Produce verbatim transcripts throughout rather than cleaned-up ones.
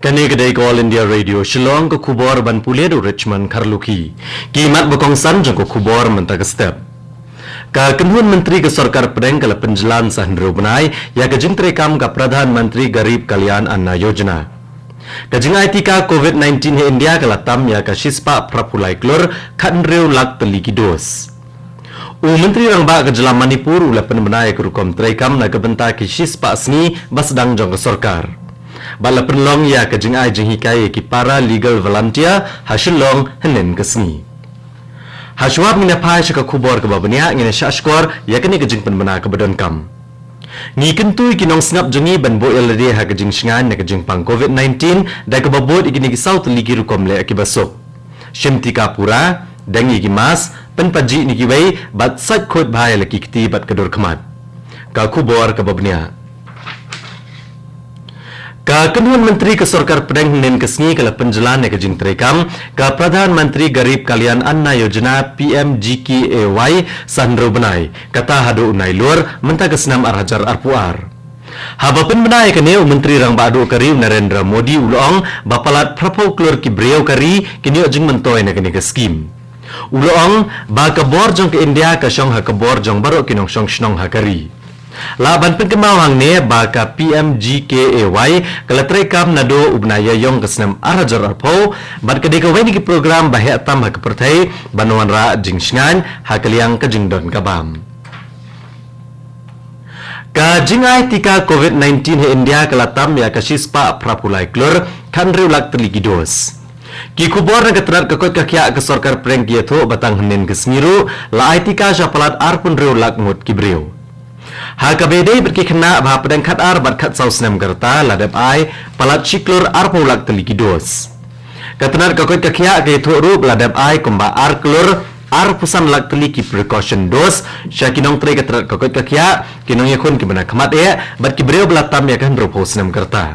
Kane ka dei ka All India Radio Shillong, ka khubor ban pule da u Richmond Kharlukhi. Ki mat ba kongsan jong ka khubor mynta ka step. Ka kynhun myntri ka sorkar pdeng ka la pynjlan sa hynriew bnai ïa ka jingtreikam ka Pradhan Mantri Garib Kalyan Anna Yojana. Ka jingai tika covid nineteen ha India ka la tam ïa ka shispah phraphew lai klur khathynriew lak tylli ki dos. U Myntri Rangbah ka jylla Manipur u la pynbna ïa ka rukom treikam na ka bynta ki shispah sngi ba sdang jong ka sorkar. Bad la pynlong ïa ka jingai jinghikai ïa ki para legal volunteer ha Shillong hynnin ka sngi. Ha shuwa ba ngin ïa phai sha ka khubor kaba bniah, ngin ïa shah shkor ïa kane ka jingpynbna kaba donkam. Ngi kyntu ïa ki nongsngap jong ngi ban buh ïa lade ha ka jingshngaiñ na ka jingpang covid nineteen da kaba bud ïa kine ki saw tylli ki rukom leh kiba suk. Shim tika pura, deng ïa ki mask, pynpajih na kiwei bad sait khuid bha ïa la ki kti bad ka dur khmat. Ka khubor kaba bniah. Ka kynhun myntri ka sorkar pdeng hynnin ka sngi ka la pynjlan ïa ka jingtreikam ka Pradhan Mantri Garib Kalyan Anna Yojana, P M G K A Y, sa hynriew bnai, kata haduh u Nailur mynta ka snem ar hajar arphew ar. Haba pynbna ïa kane, u Myntri Rangbah duh ka ri u Narendra Modi u la ong ba palat phraphew klur ki briew ka ri kin ïoh jingmyntoi na kane ka skim. U la ong ba ka bor jong ka India ka shong ha ka bor jong baroh ki nongshong shnong ha ka ri. Lah ban pynkynmaw hangne ba ka P M G K A Y ka la treikam naduh u bnai Ïaïong ka snem ar hajar arphew, bad ka dei kawei na ki program ba heh tam ha ka pyrthei ban wanrah jingshngaiñ ha ka liang ka jingdon ka bam. Ka jingai tika covid nineteen ha India ka la tam ïa ka shispah phraphew lai klur khathynriew lak tylli ki dos. Ki khubor na ka tnat ka koit ka khiah ka sorkar pdeng ki ïathuh ba tang hynnin ka sngi ruh la ai tika sha palat arphew hynriew lak ngut ki briew. Ha kaba ïadei bad ki khynnah ba hapdeng khatar bad khatsaw snem ka rta la dep ai palat shi klur arphew lak tylli ki dos. Ka tnat ka koit ka khiah ka ïathuh ruh ba la dep ai kumba ar klur arphew san lak tylli ki precaution dose sha ki nongtrei ka tnat ka koit ka khiah, ki nongïakhun kiba na khmat eh bad ki briew ba la tam ïa ka hynriewphew snem ka rta.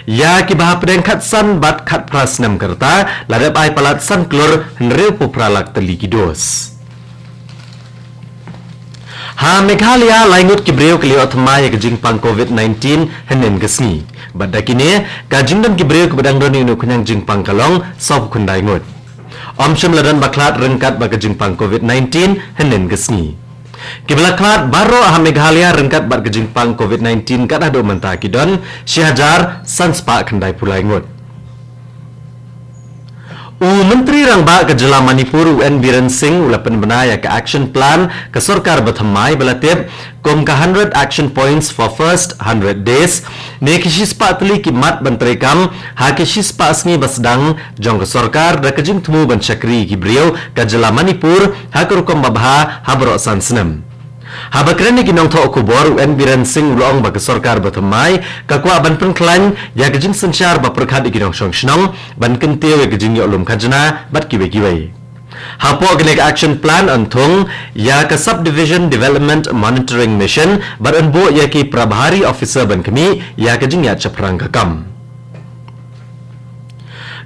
Ïa kiba hapdeng khatsan bad khatphra snem ka rta la dep ai palat san klur hynriewphew phra lak tylli ki dos. Ha Meghalaya, lai ngut ki briew ki la ïoh thymmai ïa ka jingpang covid nineteen hynnin ka sngi. Bad da kine, ka jingdon ki briew kiba dang don ïa une u khñiang jingpang ka long sawphew khyndai ngut. Ym shym la don ba khlad ryngkat bad ka jingpang covid nineteen hynnin ka sngi. Kiba la khlad baroh ha Meghalaya ryngkat bad ka jingpang covid nineteen kat haduh mynta ki don shi hajar san spah khyndaiphew lai ngut. U Myntri Rangbah ka jylla Manipur u N Biren Singh u la pynbna ïa ka action plan ka sorkar ba thymmai ba la tip kum ka hundred action points for first hundred days, ne ki shispah tylli ki mat ban treikam ha ki shispah sngi ba sdang jong ka sorkar da ka jingthmu ban shakri ki briew ka jylla Manipur ha ka rukom ba bha ha baroh san snem. Haba kren ïa ki nongthoh khubor, u N Biren Singh u la ong ba ka sorkar ba thymmai ka kwah ban pynkhlaiñ ïa ka jingsynshar ba pyrkhat ïa ki nongshong shnong ban kyntiew ïa ka jingïoh lum khajna bad kiwei kiwei. Hapoh kane ka action plan yn thung ïa ka Subdivision Development Monitoring Mission bad yn buh ïa ki Prabhari Officer ban khmih ïa ka jingïaid shaphrang ka kam.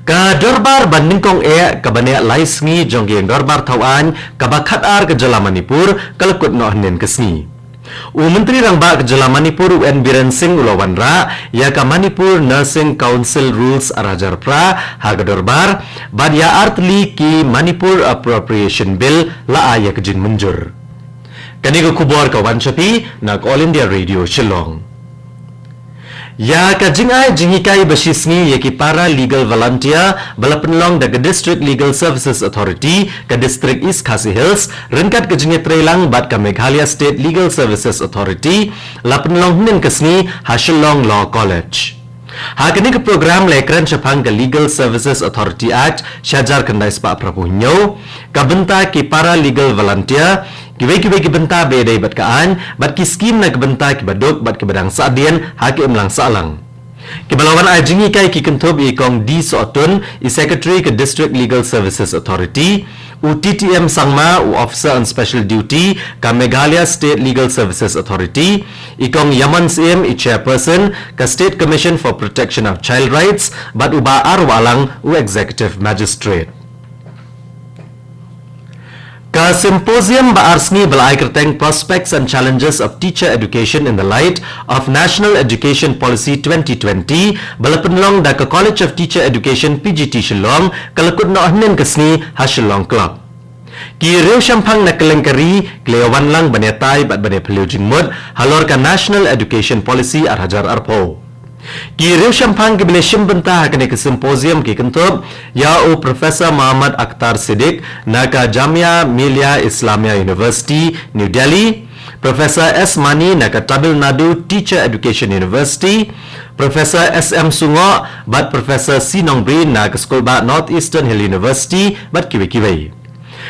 Ka dorbar ba nyngkong eh kaba neh lai sngi jong ka ïing dorbar thaw aiñ kaba khatar ka jylla Manipur ka la kut noh hynnin ka sngi. U Myntri Rangbah ka jylla Manipur u N Biren Singh u la wanrah ïa ka Manipur Nursing Council Rules ar hajar phra ha ka dorbar bad ïa artylli ki Manipur Appropriation Bill la ai ïa ka jingmynjur. Kane ka khubor ka wan sha phi na ka All India Radio Shillong. Ïa ka jingai jinghikai ba shi sngi ïa ki para legal volunteer ba la pynlong da ka District Legal Services Authority ka District East Khasi Hills ryngkat ka jingïatreilang bad ka Meghalaya State Legal Services Authority la pynlong hynnin ka sngi ha Shillong Law College. Ha kane ka program la ïakren shaphang ka Legal Services Authority Act shi hajar khyndai spah phraphew hynñiew, ka bynta ki para legal volunteer, kiwei kiwei ki bynta ba ïadei bad ka aiñ bad ki skim na ka bynta kiba duk bad kiba dang sahdien ha ka imlang sahlang. Kiba la wan ai jinghikai ki kynthup ïa i Kong D Sohtun, i Secretary ka District Legal Services Authority, u T T M Sangma, u Officer on Special Duty ka Meghalaya State Legal Services Authority, i Kong Yamon Syiem, i Chairperson ka State Commission for Protection of Child Rights, bad u Bah R Wahlang, u Executive Magistrate. Ka symposium ba ar sngi ba la ai kyrteng Prospects and Challenges of Teacher Education in the Light of National Education Policy twenty twenty, ba la pynlong da ka College of Teacher Education, P G T, Shillong, ka la kut noh hynnin ka sngi ha Shillong Club. Ki riewshemphang na kylleng ka ri ki la ïa wan lang ban ïatai bad ban ïa phylliew jingmut halor ka National Education Policy ar hajar arphew. Ki riewshemphang kiba la shim bynta ha kane ka symposium ki kynthup ïa u Professor Muhammad Akhtar Siddique na ka Jamia Millia Islamia University, New Delhi, Professor S Mani na ka Tamil Nadu Teacher Education University, Professor S M Sungoh bad Professor C Nongbri na ka Skulbah North Eastern Hill University bad kiwei kiwei.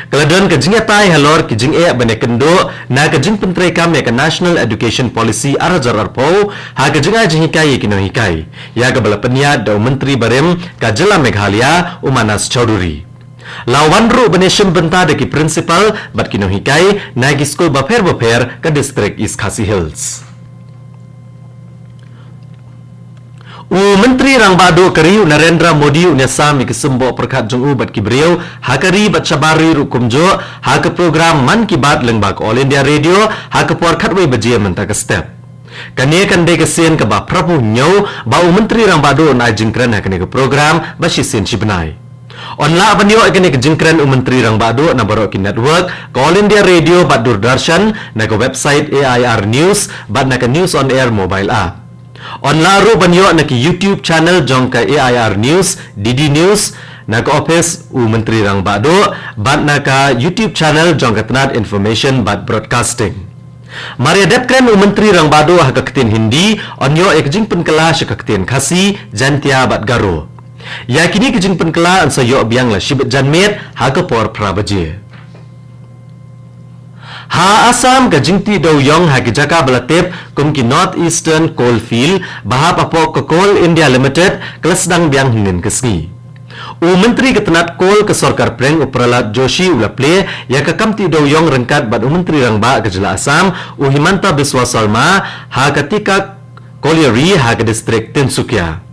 Ka la don ka jingïatai halor ki jingeh ban ïakynduh na ka jingpyntreikam ïa ka National Education Policy ar hajar arphew ha ka jingai jinghikai ïa ki nonghikai, ïa kaba la pynïaid da u Myntri barim ka jylla Meghalaya, u Manas Chaudhuri. La wan ruh ban ïashim bynta da ki principal bad ki nonghikai na ki skul bapher bapher ka district East Khasi Hills. U Myntri Rangbah Duh ka ri, u Narendra Modi, un ïasam ïa ki symboh pyrkhat jong u bad ki briew ha ka ri bad shabar ri ruh kumjuh ha ka program Mann Ki Baat lyngba ka All India Radio ha ka por khatwei baje mynta ka step. Kane kan dei ka sien kaba phra phew hynñiew ba u Myntri Rangbah Duh un ai jingkren ha kane ka program ba shisien shi bnai. Yn lah ban ïoh ïa kane ka jingkren u Myntri Rangbah Duh na baroh ki network ka All India Radio bad Doordarshan, na ka website A I R News bad na ka News on Air mobile app. Yn lah ruh ban ïoh na ki YouTube channel jong ka A I R News, D D News, na ka office u Myntri Rangbah Duh bad na ka YouTube channel jong ka tnat Information bad Broadcasting. Mar ïa dep kren u Myntri Rangbah Duh ha ka ktien Hindi, yn ïoh ïa ka jingpynkylla sha ka ktien Khasi, Jaintia bad Garo. Ïa kine ki jingpynkylla yn sa ïoh biang la shibit janmiet ha ka por phra baje. Ha Assam, ka jingtih dewïong ha ki jaka ba la tip kum ki North Eastern Coalfield ba hap hapoh ka Coal India Limited ka la sdang biang hynnin ka sngi. U Myntri ka tnat Coal ka Sorkar Pdeng, u Pralhad Joshi, u la plie ïa ka kam tih dewïong ryngkat bad u Myntri Rangbah ka jylla Assam, u Himanta Biswa Sarma, ha ka Tikak Colliery ha ka district Tinsukia.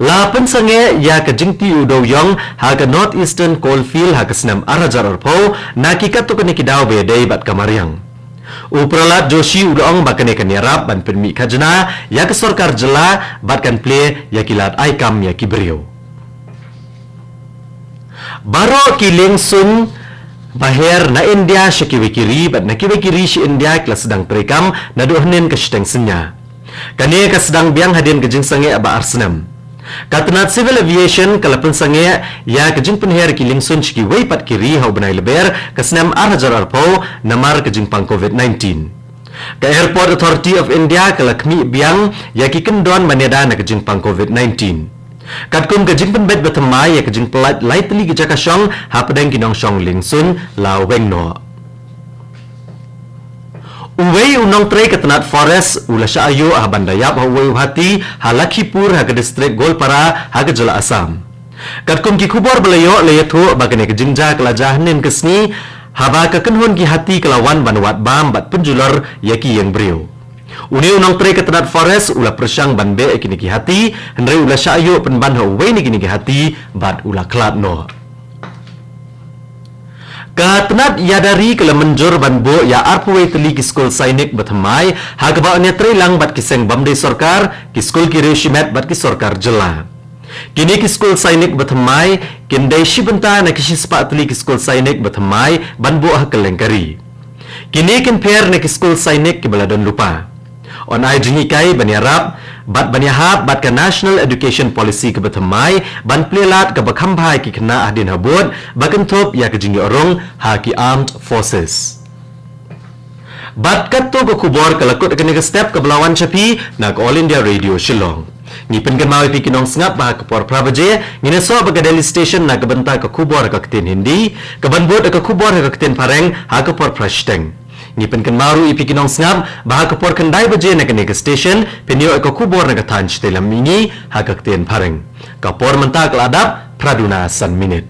La pynsangeh ïa ka jingtih u dewïong ha ka North Eastern Coalfield ha ka snem ar hajar arphew na ki katto katne ki daw ba ïadei bad ka mariang. U Pralhad Joshi u la ong ba kane kan ïarap ban pynmih khajna ïa ka sorkar jylla bad kan plie ïa ki lad ai kam ïa ki briew. Baroh ki liengsuiñ baher na India sha kiwei ki ri bad na kiwei ki ri sha India ki la sdang treikam naduh hynnin ka shiteng synñia. Kane ka sdang biang hadien ka jingsangeh ba ar snem. Ka tnat Civil Aviation ka la pynsangeh ïa ka jingpynher ki liengsuiñ sha kiwei pat ki ri ha u bnai Lber ka snem ar hajar arphew namar ka jingpang Covid nineteen. Ka Airport Authority of India ka la khmih biang ïa ki kyndon ban ïada na ka jingpang Covid nineteen. Katkum ka jingpynbeit ba thymmai ïa ka jingpyllait lai tylli ki jaka shong hapdeng ki nongshong liengsuiñ la weng noh. Uwei u nongtrei ka tnat Forest u la shah ïoh ha ban da ïap ha uwei u hati ha Lakhipur ha ka district Goalpara ha ka jylla Assam. Katkum ki khubor ba la ïoh, la ïathuh ba kane ka jingjia ka la jia hynnin ka sngi haba ka kynhun ki hati ka la wan ban wad bam bad pynjulor ïa ki ïing briew. Une u nongtrei ka tnat Forest u la pyrshang ban beh ïa kine ki hati, hynrei u la shah ïoh pynban ha uwei na kine ki hati bad u la khlad noh. Ka tnat ïada ri ka la mynjur ban buh ïa arphew wei tylli ki skul sainik ba thymmai ha kaba yn ïatrei lang bad ki seng bym dei sorkar, ki skul ki riew shimet bad ki sorkar jylla. Kine ki skul sainik ba thymmai kin dei shi bynta na ki shispah tylli ki skul sainik ba thymmai ban buh ha kylleng ka ri. Kine kin pher na ki skul sainik kiba la don lypa. Yn ai jinghikai ban ïarap bad ban ïahap bad ka National Education Policy kaba thymmai ban plie lad kaba kham bha ïa ki khynnah hadien habud ba kynthup ïa ka jingïoh rung ha ki Armed Forces. Bad katto ka khubor ka la kut ha kane ka step kaba la wan sha phi na ka All India Radio Shillong. Ngi pynkynmaw ïa phi ki nongsngap ba ha ka por phra baje ngin ïasoh bad ka Delhi Station na ka bynta ka khubor ha ka ktien Hindi, kaban bud ka khubor ha ka ktien Phareng ha ka por phra shiteng. Ngi pynkynmaw ruh ïa phi ki nongsngap ba ha ka por khyndai baje na kane ka station phin ïoh ïa ka khubor na ka thaiñ shatei lam mihngi ha ka ktien Phareng. Ka por mynta ka la dap phra duna san minit.